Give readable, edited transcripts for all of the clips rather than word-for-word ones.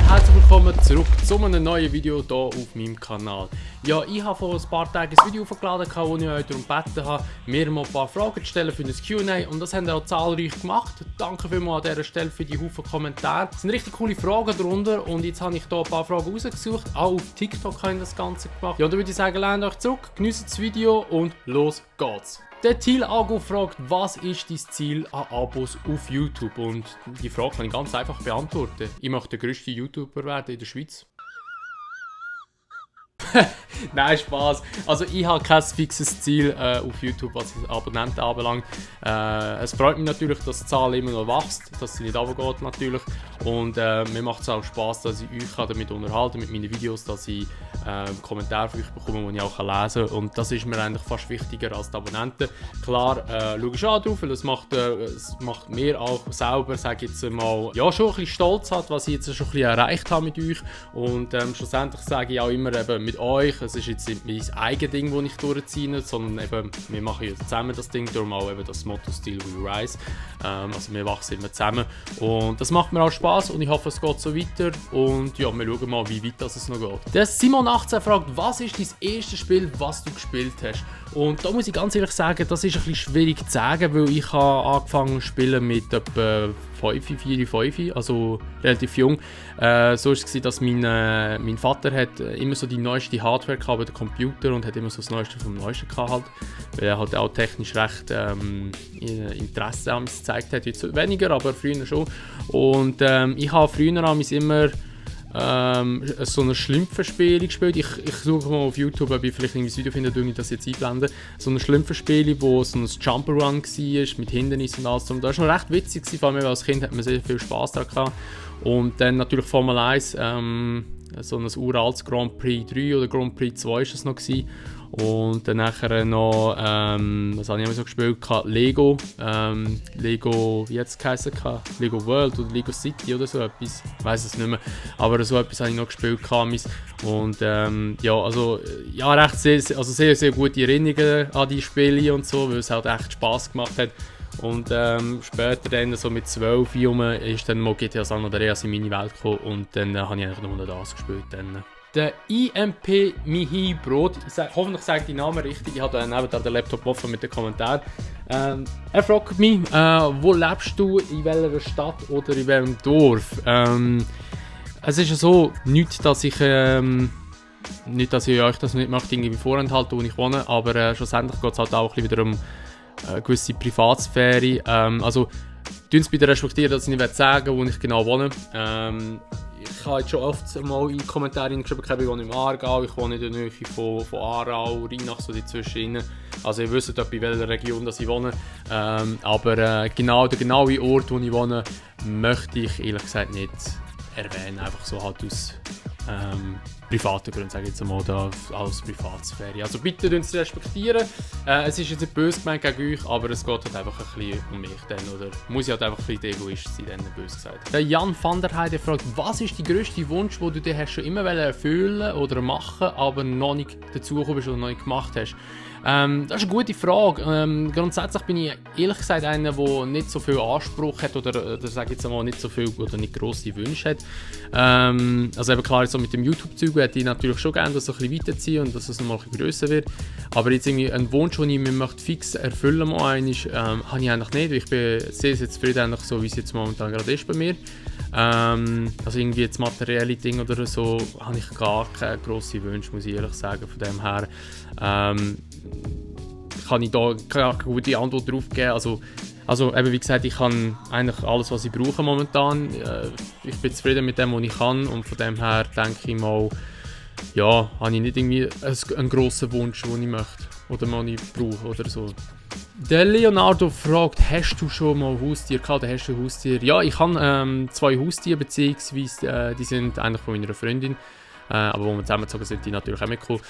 herzlich willkommen zurück zu einem neuen Video hier auf meinem Kanal. Ja, ich habe vor ein paar Tagen ein Video hochgeladen, wo ich euch darum gebeten habe, mir mal ein paar Fragen zu stellen für ein Q&A und das haben ihr auch zahlreich gemacht. Danke vielmals an dieser Stelle für die Haufen Kommentare. Es sind richtig coole Fragen darunter und jetzt habe ich hier ein paar Fragen rausgesucht. Auch auf TikTok habe ich das Ganze gemacht. Ja, dann würde ich sagen, lehnt euch zurück, genießt das Video und los geht's. Der Thiel Ago fragt, was ist dein Ziel an Abos auf YouTube? Und die Frage kann ich ganz einfach beantworten. Ich möchte der grösste YouTuber werden in der Schweiz. Nein, Spaß. Also ich habe kein fixes Ziel auf YouTube, was Abonnenten anbelangt. Es freut mich natürlich, dass die Zahl immer noch wächst, dass sie nicht runtergeht natürlich. Und mir macht es auch Spaß, dass ich euch damit unterhalten mit meinen Videos, dass ich Kommentare von euch bekomme, die ich auch lesen kann. Und das ist mir eigentlich fast wichtiger als die Abonnenten. Klar, schaue ich auch drauf, weil es macht mir auch selber, sage ich jetzt mal, ja, schon ein bisschen stolz hat, was ich jetzt schon ein bisschen erreicht habe mit euch. Und schlussendlich sage ich auch immer eben mit euch, es ist jetzt nicht mein eigenes Ding, das ich durchziehe, sondern eben, wir machen ja zusammen das Ding, darum auch eben das Motto Still We Rise. Also wir wachsen immer zusammen und das macht mir auch Spaß und ich hoffe, es geht so weiter und ja, wir schauen mal, wie weit das es noch geht. Der Simon18 fragt, was ist dein erstes Spiel, was du gespielt hast? Und da muss ich ganz ehrlich sagen, das ist ein bisschen schwierig zu sagen, weil ich habe angefangen zu spielen mit etwa 5, also relativ jung. So war es, dass mein Vater hat immer so die neueste Hardware gehabt, den Computer, und hat immer so das Neueste vom Neuesten gehabt, halt, weil er halt auch technisch recht Interesse an mir gezeigt hat. Jetzt weniger, aber früher schon. Und ich habe früher an immer so ein Schlümpfenspiel gespielt. Ich suche mal auf YouTube, ob ich vielleicht ein Video finde, ich das jetzt einblenden. So ein Schlümpfenspiel, wo so ein Jump-Run war, mit Hindernissen und alles. Das war schon recht witzig, vor allem als Kind hat man sehr viel Spaß daran gehabt. Und dann natürlich Formel 1, so ein uraltes Grand Prix 3 oder Grand Prix 2 war das noch gewesen. Und dann nachher noch, was habe ich immer so gespielt? Lego, wie hat es geheißen? Lego World oder Lego City oder so etwas. Ich weiss es nicht mehr. Aber so etwas habe ich noch gespielt. Und ja, also ja, recht sehr, sehr gute Erinnerungen an die Spiele und so, weil es halt echt Spass gemacht hat. Und später dann, so mit 12 ist dann mal GTA San Andreas in meine Welt gekommen und dann habe ich eigentlich nur noch das gespielt. Dann. Der IMP Mihi Brot, hoffentlich sage ich den Namen richtig, ich habe da nebenan den Laptop offen mit den Kommentaren. Er fragt mich, wo lebst du, in welcher Stadt oder in welchem Dorf? Es ist ja so, nicht, dass ich euch das nicht möchte, irgendwie vorenthalten, wo ich wohne, aber schlussendlich geht es halt auch ein bisschen wieder um gewisse Privatsphäre. Also, tun es bitte respektieren, dass ich nicht sagen will, wo ich genau wohne. Ich habe jetzt schon oft mal in Kommentaren geschrieben, ich wohne im Aargau, ich wohne in der Nähe von Aarau, Rheinach, so dazwischen. Also ihr wisst etwa, in welcher Region ich wohne. Aber genau der genaue Ort, wo ich wohne, möchte ich ehrlich gesagt nicht erwähnen. Einfach so halt aus privaten Gründen, sage ich jetzt mal, da als Privatsphäre. Also bitte respektieren. Es ist jetzt nicht böse gemeint gegen euch, aber es geht halt einfach ein bisschen um mich dann, oder muss ich halt einfach ein bisschen Egoist sein, dann böse gesagt. Der Jan van der Heide fragt, was ist der grösste Wunsch, den du dir schon immer erfüllen oder machen, aber noch nicht dazu gekommen bist oder noch nicht gemacht hast? Das ist eine gute Frage. Grundsätzlich bin ich ehrlich gesagt einer, der nicht so viel Anspruch hat oder sage ich jetzt mal nicht so viel oder nicht grosse Wünsche hat. Also eben klar, so mit dem YouTube-Zeug hätte ich natürlich schon gerne, dass es ein bisschen weiterziehe und dass es noch mal ein bisschen grösser wird. Aber jetzt irgendwie ein Wunsch, den ich mir fix erfüllen möchte, habe ich eigentlich nicht. Ich bin sehr, sehr zufrieden, eigentlich so wie es jetzt momentan gerade ist bei mir. Also irgendwie jetzt materielle Dinge oder so habe ich gar keine grossen Wünsche, muss ich ehrlich sagen. Von dem her kann ich da keine gute Antwort drauf geben. Also eben wie gesagt, ich kann eigentlich alles, was ich brauche momentan. Ich bin zufrieden mit dem, was ich kann und von dem her denke ich mal, ja, habe ich nicht irgendwie einen grossen Wunsch, den ich möchte oder den ich brauche oder so. Der Leonardo fragt, hast du schon mal Haustier gehabt oder hast du Haustier? Ja, ich habe 2 Haustiere, beziehungsweise die sind eigentlich von meiner Freundin. aber wo wir zusammengezogen sind, die natürlich auch mitgekommen.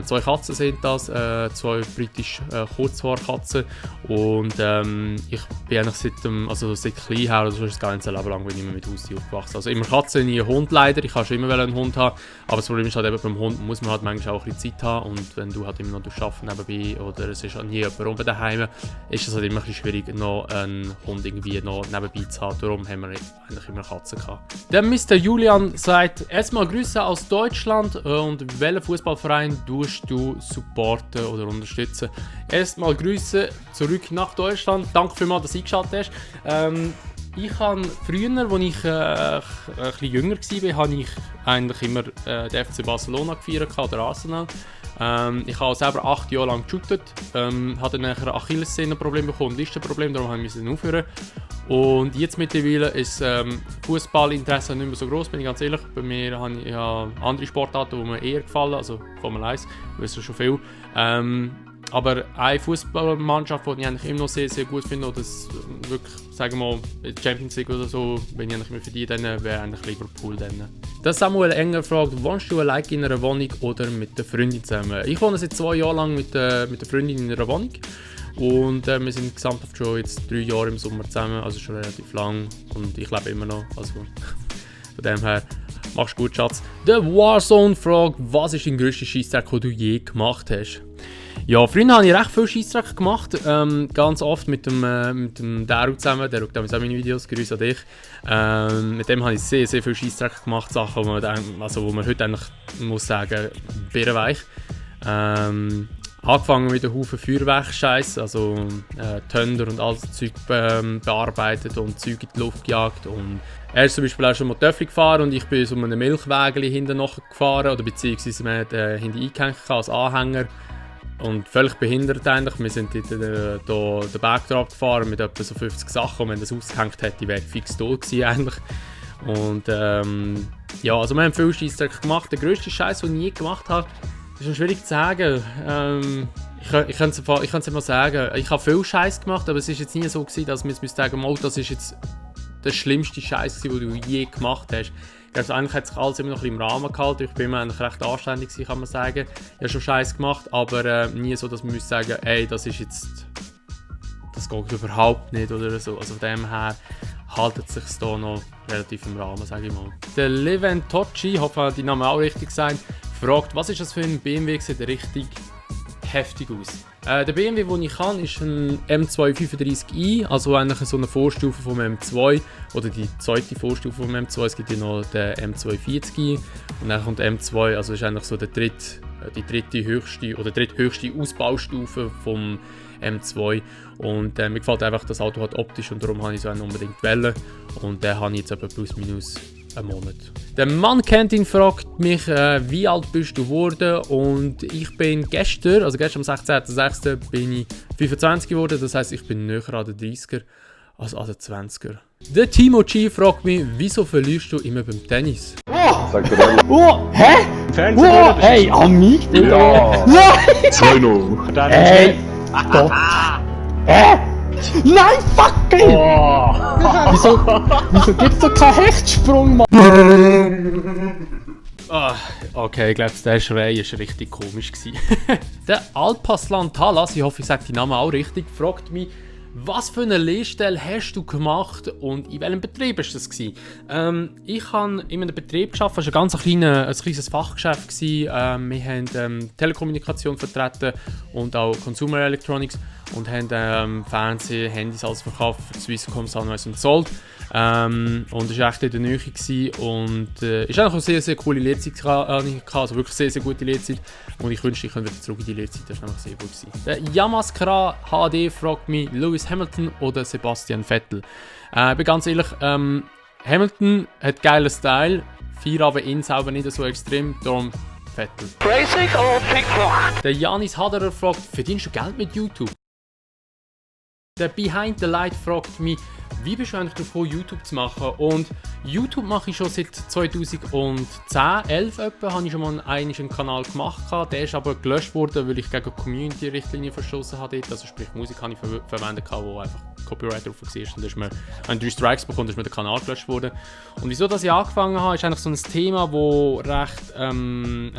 2 Katzen sind das, 2 britische Kurzhaarkatzen und ich bin eigentlich seit klein her, also das ganze Leben lang bin ich immer mit Haustieren aufgewachsen. Also immer Katzen, nie Hund leider, ich kann schon immer einen Hund haben, aber das Problem ist halt eben, beim Hund muss man halt manchmal auch ein bisschen Zeit haben und wenn du halt immer noch arbeiten nebenbei oder es ist halt nie jemand rum daheim, ist es halt immer ein bisschen schwierig, noch einen Hund irgendwie noch nebenbei zu haben. Darum haben wir eigentlich immer Katzen gehabt. Der Mr. Julian sagt, erstmal Grüße aus Deutschland und welchen Fußballverein tust du supporten oder unterstützen? Erstmal Grüße zurück nach Deutschland. Danke vielmals, dass du eingeschaltet hast. Ich habe früher, als ich ein bisschen jünger war, habe ich eigentlich immer den FC Barcelona gefeiert oder Arsenal. Ich habe selber 8 Jahre lang geshootet, hatte dann ein Achillessehnenproblem bekommen, Listenproblem, darum musste ich aufhören. Und jetzt mittlerweile ist Fußballinteresse nicht mehr so groß, bin ich ganz ehrlich. Bei mir habe ich andere Sportarten, die mir eher gefallen, also Formel 1, das ist schon viel. Aber eine Fußballmannschaft, die ich eigentlich immer noch sehr, sehr gut finde, oder das wirklich, sagen wir mal, Champions League oder so, wenn ich eigentlich mehr für die, dann wäre eigentlich Liverpool dann. Der Samuel Enger fragt, wohnst du alleine in einer Wohnung oder mit der Freundin zusammen? Ich wohne seit 2 Jahren lang mit der Freundin in einer Wohnung. Und wir sind insgesamt schon jetzt 3 Jahre im Sommer zusammen, also schon relativ lang. Und ich lebe immer noch, also von dem her, mach's gut, Schatz. Der Warzone fragt, was ist dein grösster Scheissdreck, den du je gemacht hast? Ja, früher habe ich recht viel Scheissdreck gemacht, ganz oft mit dem Daru zusammen, der schaut damals auch meine Videos, Grüße an dich. Mit dem habe ich sehr, sehr viel Scheissdreck gemacht, Sachen, wo man heute eigentlich muss sagen, birrenweich. Angefangen mit einem Haufen Feuerwerkscheiß, also Tönder und alles Zeug bearbeitet und Zeug in die Luft gejagt. Und er ist zum Beispiel auch schon mal Töffel gefahren und ich bin so einem Milchwägel hinten noch gefahren, oder beziehungsweise man hat hinten eingehängt als Anhänger. Und völlig behindert eigentlich. Wir sind hier den Berg drauf gefahren mit etwa so 50 Sachen und wenn das ausgehängt hätte, wäre ich fix tot gewesen eigentlich. Und ja, also wir haben viel Scheissdreck gemacht. Der grösste Scheiß, den ich je gemacht habe, ist schon schwierig zu sagen. Ich kann es mal sagen, ich habe viel Scheiß gemacht, aber es war jetzt nie so gewesen, dass man jetzt sagen müsste, das ist jetzt der schlimmste Scheiß, den du je gemacht hast. Also eigentlich hat sich alles immer noch ein bisschen im Rahmen gehalten. Ich bin immer eigentlich recht anständig gewesen, kann man sagen. Ich habe schon Scheiß gemacht, aber nie so, dass man sagen müsste, ey, das ist jetzt... Das geht überhaupt nicht oder so. Also von dem her haltet es sich da noch relativ im Rahmen, sage ich mal. Der Leven Tocci, ich hoffe, die Namen auch richtig sein, fragt, was ist das für ein BMW, sieht richtig heftig aus. Der BMW, den ich kann, ist ein M235i, also eigentlich so eine Vorstufe vom M2 oder die zweite Vorstufe vom M2. Es gibt ja noch den M240i und dann kommt der M2, also ist eigentlich so die dritte höchste oder dritthöchste Ausbaustufe vom M2 und mir gefällt einfach, das Auto hat optisch und darum habe ich so einen unbedingt wählen und den habe ich jetzt etwa plus minus einen Monat. Der Mann kennt ihn, fragt mich, wie alt bist du geworden, und ich bin gestern am 16.06. bin ich 25 geworden, das heisst, ich bin näher an den 30er als an den 20er. Der Timo G fragt mich, wieso verlierst du immer beim Tennis? Sagt er ehrlich. Oh, hä? Oh, hey, an mich? Ja. Nein! 2-0. Ey! Doch. Nein, fuck it! Wieso gibt's da keinen Hechtsprung, Mann? Okay, ich glaube, der Schrei war richtig komisch. Der Alpaslan Talas, ich hoffe, ich sage die Namen auch richtig, fragt mich, was für eine Lehrstelle hast du gemacht und in welchem Betrieb war das? Ich habe in einem Betrieb gearbeitet, es war ein kleines Fachgeschäft. Wir haben Telekommunikation vertreten und auch Consumer Electronics und haben Fernsehen, Handys alles verkauft für Swisscom, Sunrise und Salt. Und es war echt in der Nähe und es war auch eine sehr, sehr coole Lehrzeit, also wirklich sehr, sehr gute Lehrzeit. Und ich wünschte, ich könnte wieder zurück in die Lehrzeit, das war nämlich sehr gut gewesen. Der Yamaskara HD fragt mich, Lewis Hamilton oder Sebastian Vettel? Ich bin ganz ehrlich, Hamilton hat geilen Style, feiere aber ihn selber nicht so extrem, darum Vettel. Racing or Picklock? Der Janis Haderer fragt, verdienst du Geld mit YouTube? Der Behind the Light fragt mich, wie bist du eigentlich davon, YouTube zu machen? Und YouTube mache ich schon seit 2010, 11 etwa, habe ich schon mal einen Kanal gemacht. Der ist aber gelöscht worden, weil ich gegen Community-Richtlinien verstoßen habe. Also sprich, Musik habe ich verwendet, die einfach Copyright drauf war. Und dann ist mir, wenn 3 Strikes bekommen, ist mir der Kanal gelöscht worden. Und wieso dass ich angefangen habe, ist eigentlich so ein Thema, das recht ein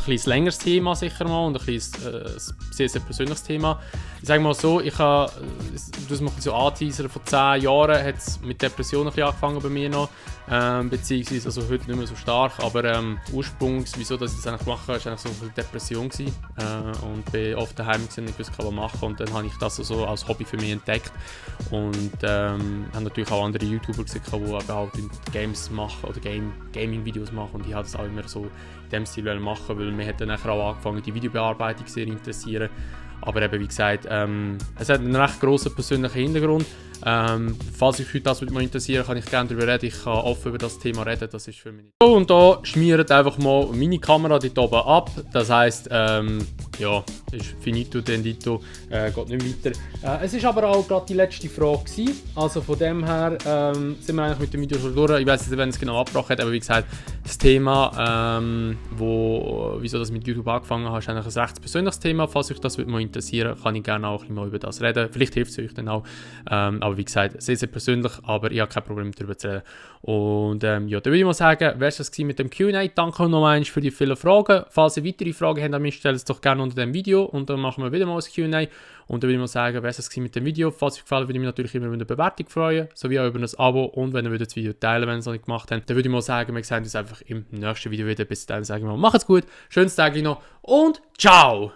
kleines längeres Thema sicher mal und ein kleines, sehr, sehr persönliches Thema. Ich sage mal so, ich habe, das mache ich so anteasern, vor 10 Jahren hat es mit Depressionen ein bisschen angefangen bei mir noch. Beziehungsweise, also heute nicht mehr so stark, aber ursprünglich, wieso dass ich das eigentlich mache, war eigentlich so eine Depression gewesen, und bin oft daheim und nicht gewusst, was machen. Und dann habe ich das so als Hobby für mich entdeckt und habe natürlich auch andere YouTuber gesehen, die eben auch Games machen oder Gaming-Videos machen, und ich habe das auch immer so in dem Stil machen, weil mir hat dann nachher auch angefangen, die Videobearbeitung sehr interessieren. Aber eben, wie gesagt, es hat einen recht grossen persönlichen Hintergrund. Falls euch das mal interessiert, kann ich gerne darüber reden. Ich kann offen über das Thema reden, das ist für mich nicht. So, und da schmiert einfach mal meine Kamera dort oben ab. Das heisst, ja, ist finito tendito, geht nicht weiter. Es ist aber auch gerade die letzte Frage gewesen. Also von dem her sind wir eigentlich mit dem Video schon durch. Ich weiß nicht, wenn es genau abgebrochen hat, aber wie gesagt, das Thema, wieso das mit YouTube angefangen hat, ist eigentlich ein recht persönliches Thema. Falls euch das mal interessiert, kann ich gerne auch ein bisschen mal über das reden. Vielleicht hilft es euch dann auch. Aber wie gesagt, sehr, sehr persönlich, aber ich habe kein Problem darüber zu reden. Und ja, dann würde ich mal sagen, wäre es das mit dem Q&A. Danke noch einmal für die vielen Fragen. Falls ihr weitere Fragen habt, dann stellt es doch gerne unter dem Video und dann machen wir wieder mal ein Q&A. Und dann würde ich mal sagen, wäre es das mit dem Video. Falls es euch gefällt, würde ich mich natürlich immer über eine Bewertung freuen, sowie auch über ein Abo, und wenn ihr das Video teilen, wenn ihr es noch nicht gemacht habt. Dann würde ich mal sagen, wir sehen uns einfach im nächsten Video wieder. Bis dann sage ich mal, macht's gut, schönes Tag noch und ciao!